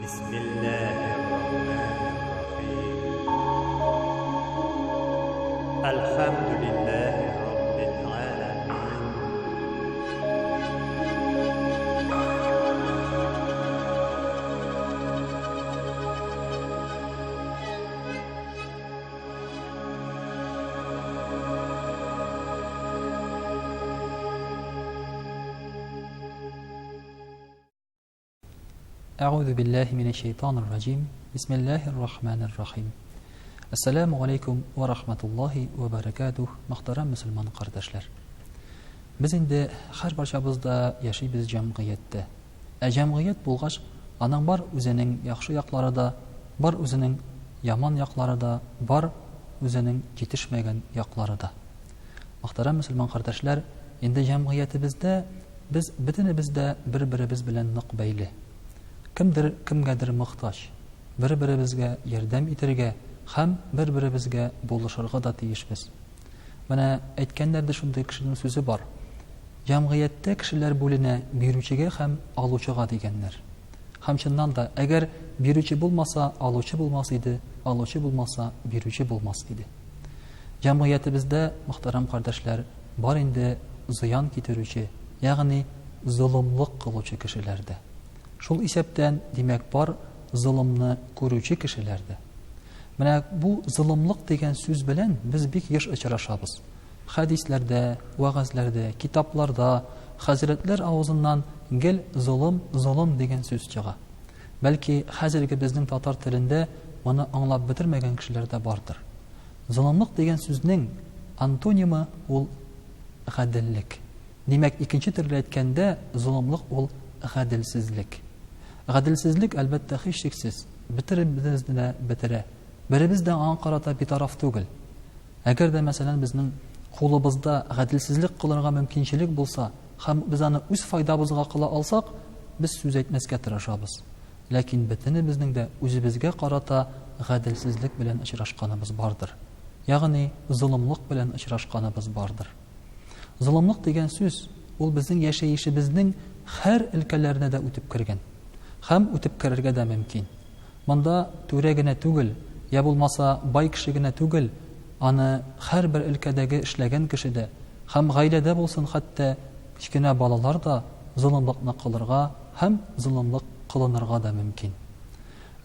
Бисмиллаһир-рахманир-рахим. Әлхәмдүлиллаһи раббил галәмин. Әгъузу биллаһи минәш шәйтанир раҗим. Бисмиллаһир рахманир рахим. Ассаламу алейкум ва рахматуллаһи ва баракатух, мөхтәрәм мөселман кардәшләр. Без инде һәрбарчабыз да яшибез җәмгыятьтә. Ә җәмгыять булгач, аның бар үзенең яхшы яклары да, бар үзенең яман яклары да, бар үзенең җитешмәгән яклары да. Мөхтәрәм мөселман кардәшләр, инде җәмгыятебездә без бөтенебез дә бер-беребез белән нык бәйле. Кемдер кемгәдер мохтаҗ. Бер-беребезгә ярдәм итергә һәм бер-беребезгә булышырга да тиешбез. Менә әйткәннәр дә шундый кешенең сүзе бар. Җәмгыятьтә кешеләр бүленә бирүчегә һәм алучыга дигәннәр. Һәм чыннан да, әгәр бирүче булмаса, алучы булмас иде, алучы булмаса, бирүче булмас иде. Җәмгыятебездә, мөхтәрәм кардәшләр, бар инде зыян китерүче, ягъни золымлык кылучы кешеләр дә. Шул исәптән, димәк, бар золымны күрүче кешеләр дә. Менә бу золымлык дигән сүз белән без бик еш очрашабыз. Хәдисләрдә, вәгазьләрдә, китапларда хәзрәтләр авызыннан гел золым, золым дигән сүз чыга. Бәлки, хәзерге безнең татар телендә моны аңлап бетермәгән кешеләр дә бардыр. Золымлык дигән сүзнең антонимы ул гаделлек. Димәк, икенче төрле әйткәндә, золымлык ул гаделсезлек. Гаделсезлек, әлбәттә, һичшиксез, бөтеребезне дә бетерә. Беребез дә аңа карата битараф түгел. Әгәр дә, мәсәлән, безнең кулыбызда гаделсезлек кылырга мөмкинчелек булса һәм без аны үз файдабызга кыла алсак, без сүз әйтмәскә тырышабыз. Ләкин бөтенебезнең дә үзебезгә карата гаделсезлек белән очрашканыбыз бардыр. Ягъни золымлык белән очрашканыбыз бардыр. Золымлык дигән сүз, ул безнең яшәешебезнең һәр өлкәләренә дә үтеп кергән. Һәм үтеп керергә дә мөмкин. Монда түрә генә түгел, я булмаса бай кеше генә түгел, аны һәрбер өлкәдәге эшләгән кеше дә, һәм гаиләдә булсын хәтта кечкенә балалар да золымлыкны кылырга һәм золымлык кылынырга да мөмкин.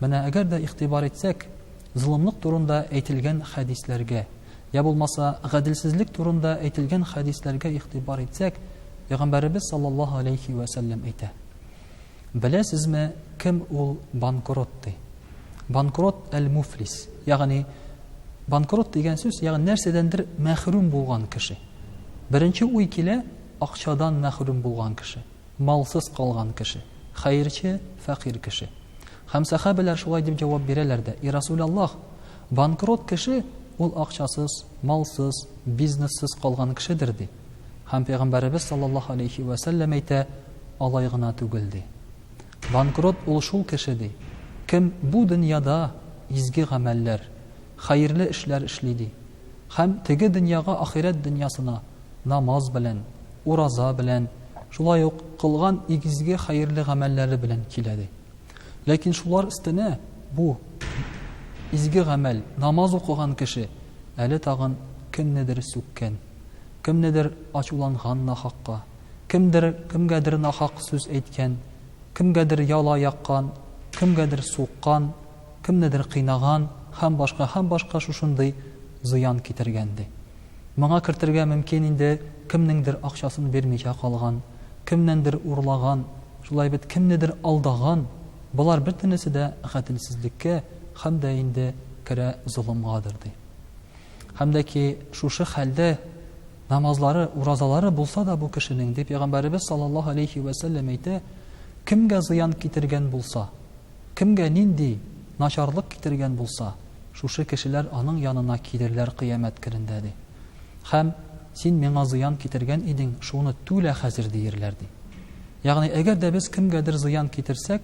Менә әгәр дә игътибар итсәк, золымлык турында әйтелгән хәдисләргә, я булмаса гаделсезлек турында әйтелгән хәдисләргә игътибар итсәк, Пәйгамбәребез саллаллаһу алейхи вә сәлләм әйтә, Беләсезме, кем ул банкрот, ди. Банкрот әл-муфлис, ягъни банкрот дигән сүз, ягъни нәрсәдәндер мәхрүм булган кеше. Беренче уй килә, акчадан мәхрүм булган кеше, малсыз калган кеше, хәерче, фәкыйрь кеше. Һәм сәхабәләр шулай дип җавап бирәләр дә, И Расулаллаһ, банкрот кеше ул акчасыз, малсыз, бизнессыз калган кешедер, ди. Һәм Пәйгамбәребез саллаллаһу алейһи вә сәлләм әйтә, алай гына түгел, ди. Банкрот ул шул кеше, ди, кем бу дөньяда изге гамәлләр, хәерле эшләр эшли, ди. Һәм теге дөньяга, ахирәт дөньясына намаз белән, ураза белән, шулай ук кылган изге хәерле гамәлләре белән килә, ди. Ләкин шулар өстенә бу изге гамәл, намаз укыган кеше әле тагын кемнедер сүккән, кемнедер ачуланган нахакка, кемдер кемгәдер нахак сүз әйткән, кемгәдер яла яккан, кемгәдер суккан, кемнедер кыйнаган һәм башка һәм башка шушындый зыян китергән, ди. Моңа кертергә мөмкин инде кемнеңдер акчасын бирмичә калган, кемнәндер урлаган, шулай бит кемнедер алдаган, болар бөтенесе дә гаделсезлеккә һәм дә инде керә золымгадыр, ди. Һәм дә ки шушы хәлдә намазлары, уразалары булса да бу кешенең, ди Пәйгамбәребез саллаллаһу алейхи вә сәлләм әйтә, кемгә зыян китергән булса, кемгә нинди начарлык китергән булса, шушы кешеләр аның янына килерләр кыямәт көнендә, ди. Һәм, Син миңа зыян китергән идең, шуны түлә хәзер, диерләр, ди. Ягъни, әгәр дә без кемгәдер зыян китерсәк,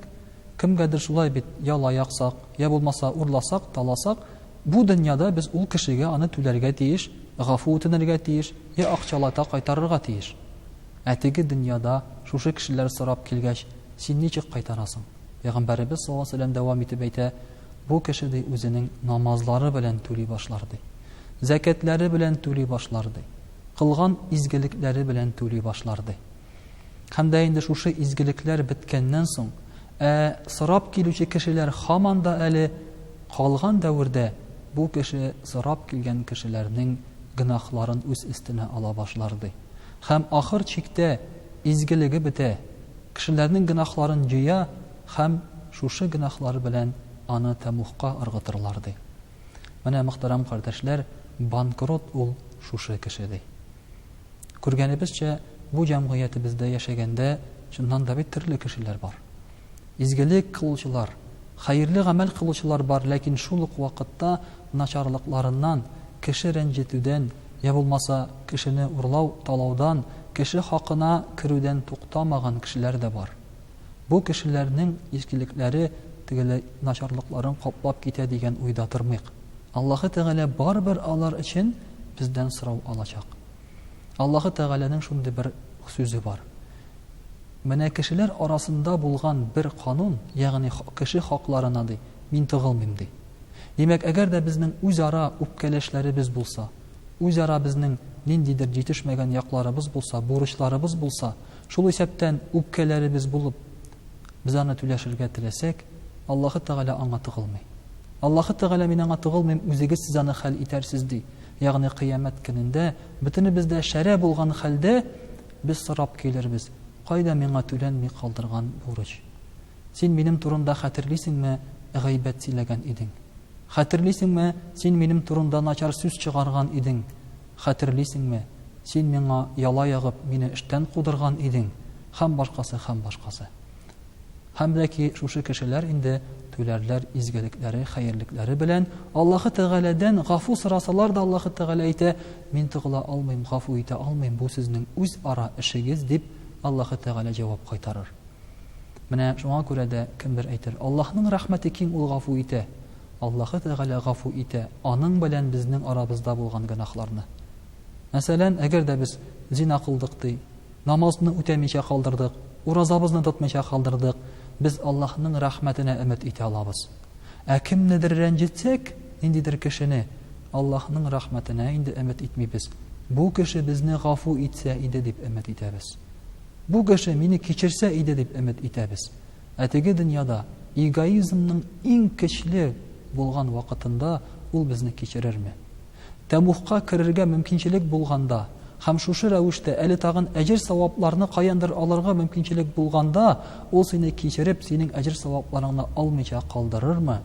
кемгәдер шулай бит яла яксак, я булмаса урласак, таласак, бу дөньяда без ул кешегә аны түләргә тиеш, гафу үтенергә тиеш, я акчалата кайтарырга тиеш. Ә теге дөньяда шушы кешеләр сорап килгәч, син ничек кайтарасың? Пәйгамбәребез саллаллаһу алейһи ва сәлләм дәвам итеп әйтә, бу кеше, ди, үзенең намазлары белән түли башлар, ди. Зәкятләре белән түли башлар, ди. Кылган изгелекләре белән түли башлар, ди. Һәм дә инде шушы изгелекләр беткәннән соң, ә сорап килүче кешеләр һаман да әле калган дәвердә бу кеше сорап килгән кешеләрнең гөнаһларын үз өстенә ала башлар, ди. Һәм ахыр чиктә изгелеге бетә, кешеләрнең гөнаһларын җыя һәм шушы гөнаһлары белән аны тәмугка ыргытырлар, ди. Менә, мөхтәрәм кардәшләр, банкрот ул шушы кеше, ди. Күргәнебезчә, бу җәмгыятебездә яшәгәндә, чыннан да бит төрле кешеләр бар. Изгелек кылучылар, хәерле гамәл кылучылар бар, ләкин шул ук вакытта начарлыкларыннан, кеше рәнҗетүдән, я булмаса кешене урлау, талаудан, кеше хакына керүдән туктамаган кешеләр дә бар. Бу кешеләрнең изгелекләре тегеләй начарлыкларын каплап китә дигән уйда тормыйк. Аллаһы Тәгалә барыбер алар өчен бездән сорау алачак. Аллаһы Тәгаләнең шундый бер сүзе бар. Менә кешеләр арасында булган бер канун, ягъни кеше хакларына, ди, мин тыгылмыйм, ди. Димәк, әгәр дә безнең үзара үпкәләшләребез булса, үзара безнең ниндидер җитешмәгән якларыбыз булса, бурычларыбыз булса, шул исәптән үпкәләребез булып, без аны түләшергә теләсәк, Аллаһы Тәгалә аңа тыгылмый. Аллаһы Тәгалә мин аңа тыгылмыйм, үзегез сез аны хәл итәрсез, ди. Ягъни кыямәт көнендә бөтенебез дә шәрә булган хәлдә без сорап килербез, кайда миңа түләнми калдырган бурыч? Син минем турында хәтерлисеңме, гайбәт сөйләгән идең? Хәтерлисеңме, син минем турында начар сүз чыгарган идең? Хәтерлисеңме, син миңа яла ягып, мине эштән кудырган идең? Һәм башкасы, һәм башкасы. Һәм дә ки шушы кешеләр инде түләрләр изгелекләре, хәерлекләре белән. Аллаһы Тәгаләдән гафу сорасалар да, Аллаһы Тәгалә әйтә, Мин тыгыла алмыйм, гафу итә алмыйм, бу сезнең үзара эшегез, дип Аллаһы Тәгалә җавап кайтарыр. Менә шуңа күрә дә кемдер әйтер, Аллаһның рәхмәте киң, ул гафу итә. Аллаһы Тәгалә гафу итә аның белән безнең арабызда булган гөнаһларны. Мәсәлән, әгәр дә без зина кылдык ди, намазны үтәмичә калдырдык, уразабызны тотмыйча калдырдык, без Аллаһның рәхмәтенә өмет итә алабыз. Ә кемнедер рәнҗетсәк, ниндидер кешене, Аллаһның рәхмәтенә инде өмет итмибез. Бу кеше безне гафу итсә иде дип өмет итәбез. Бу кеше мине кичерсә иде дип өмет итәбез. Ә теге дөньяда эгоизмның иң көчле булган вакытында ул безне кичерерме? Тәмугка керергә мөмкинчелек булганда һәм шушы рәвештә әле тагын әҗер-савапларны каяндыр алырга мөмкинчелек булганда, ул сине кичереп, синең әҗер-савапларыңны алмыйча калдырырмы?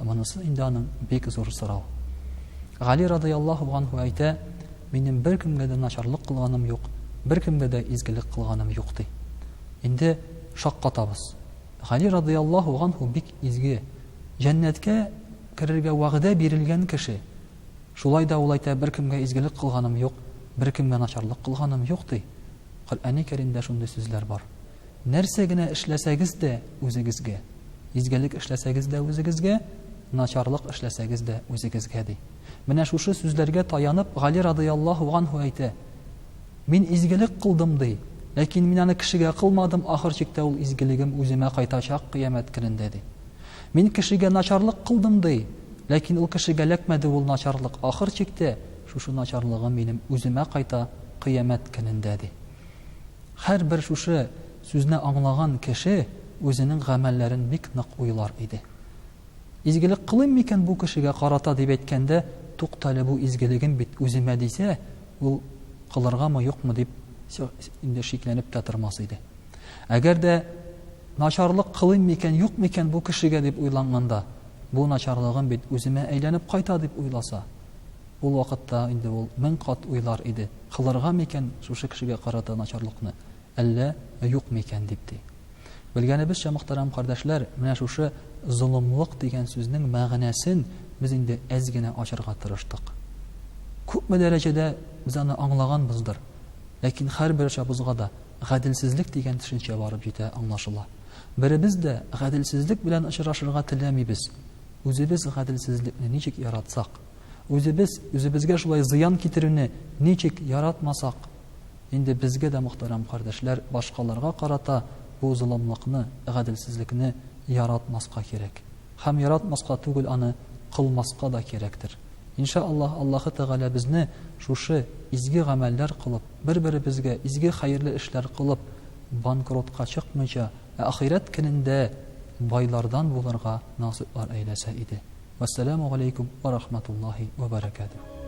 Монысы инде аның бик зур сорау. Гали радыяллаһу ганһу әйтә, Минем беркемгә дә начарлык кылганым юк, беркемгә дә изгелек кылганым юк, ди. Инде шаккатабыз. Гали радыяллаһу ганһу бик изге, җәннәткә керергә вәгъдә бирелгән кеше. Шулай да ул әйтә, беркемгә изгелек кылганым юк, беркемгә начарлык кылганым юк, ди. Коръәни Кәримдә шундый сүзләр бар. Нәрсә генә эшләсәгез дә үзегезгә. Изгелек эшләсәгез дә үзегезгә, начарлык эшләсәгез дә үзегезгә, ди. Менә шушы сүзләргә таянып, Гали радыяллаһу ганһу әйтә, Мин изгелек кылдым, ди, ләкин мин аны кешегә кылмадым, ахыр чиктә ул изгелегем үземә кайтачак кыямәт көнендә, ди. Мин кешегә начарлык кылдым, ди, ләкин ул кешегә эләкмәде ул начарлык, ахыр чиктә шушы начарлыгым минем үземә кайта кыямәт көнендә, ди. Һәрбер шушы сүзне аңлаган кеше үзенең гамәлләрен бик нык уйлар иде. Изгелек кылыйм микән бу кешегә карата дип әйткәндә, туктале, бу изгелегем бит үземә дисә, ул кылыргамы, юкмы дип инде шикләнеп тә тормас иде. Әгәр дә начарлык кылыйм микән, юк микән бу кешегә дип уйланганда, бу начарлыгым бит үземә әйләнеп кайта дип уйласа, Ул вакытта инде ул мең кат уйлар иде, кылырга микән шушы кешегә карата начарлыкны, әллә юк микән дип, ди. Белгәнебезчә, мөхтәрәм кардәшләр, менә шушы золымлык дигән сүзнең мәгънәсен без инде әз генә ачарга тырыштык. Күпме дәрәҗәдә без аны аңлаганбыздыр, ләкин һәрберчабызга да гаделсезлек дигән төшенчә барып җитә, аңлашыла. Беребез дә гаделсезлек белән очрашырга теләмибез. Үзебез гаделсезлекне ничек яратсак, үзебез үзебезгә шулай зыян китерүне ничек яратмасак, инде безгә дә, мөхтәрәм кардәшләр, башкаларга карата бу золымлыкны, гаделсезлекне яратмаска кирәк. Һәм яратмаска түгел аны кылмаска да кирәктер. Инша Аллаһ, Аллаһы Тәгалә безне шушы изге гамәлләр кылып, бер-беребезгә изге хәерле эшләр кылып, банкротка чыкмыйча, ә ахирәт көнендә байлардан булырга насыйплар әйләсә иде. Вәссәламү галәйкүм вә рахматуллаһи вә бәрәкәтүһ.